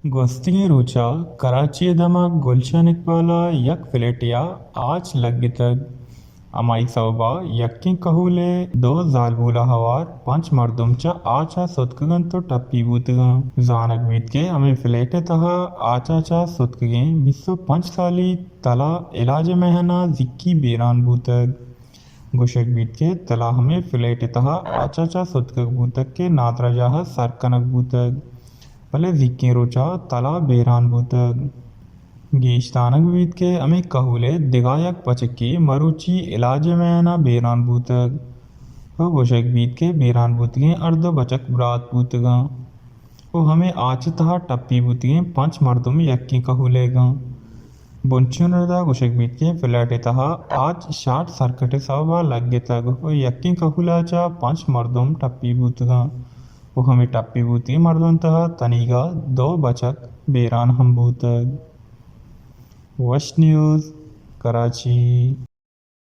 گوستگیں روچ ءَ کراچی ءِ دمگ گلشن اقبال ءَ یک فلیٹے ءَ آچ لگتگ۔ ہمائی سوب ءَ یکیں کہول ءِ دو زالبول ءَ ہوار پنچ مردم چہ آچ ءَ ستکگ اَنت ءُ ٹپی بوتگ اَنت۔ زانگ بیت کہ ہمے فلیٹ ءِ تہا آچ ءَ چہ ستکگیں بیست ءُ پنچ سالی تلا علاج ءِ مہن ءَ زکی بیران بوتگ۔ گوشگ بیت کہ تلا ہمے فلیٹ ءِ تہا آچ ءَ چہ ستکگ بوتگ کہ نادراہجاہ ءَ سر کنگ بوتگ، بلے زیکیں روچ ءَ تلا بیران بوتگ۔ گیش زانگ بیت کہ ہمے کہول ءِ دگہ یک بچکے مروچی علاج ءِ مہن ءَ بیران بوتگ ءُ گوشگ بیت کہ بیران بوتگیں ہر دو بچک برات بوتگ اَنت ءُ ہمے آچ ءِ تہا ٹپی بوتگیں پنچ مردم یکیں کہول ئیگ اَنت۔ بنچیں رد ءَ گوشگ بیت کہ فلیٹ ءِ تہا آچ شارٹ سرکٹ ءِ سوب ءَ لگتگ ءُ یکیں کہول ءَ چہ پنچ مردم ٹپی بوتگ اَنت ءُ ہمے ٹپی بوتگیں مردمانی تہا تنیگا دو بچک بیران ہم بوتگ۔ وش نیوز، کراچی۔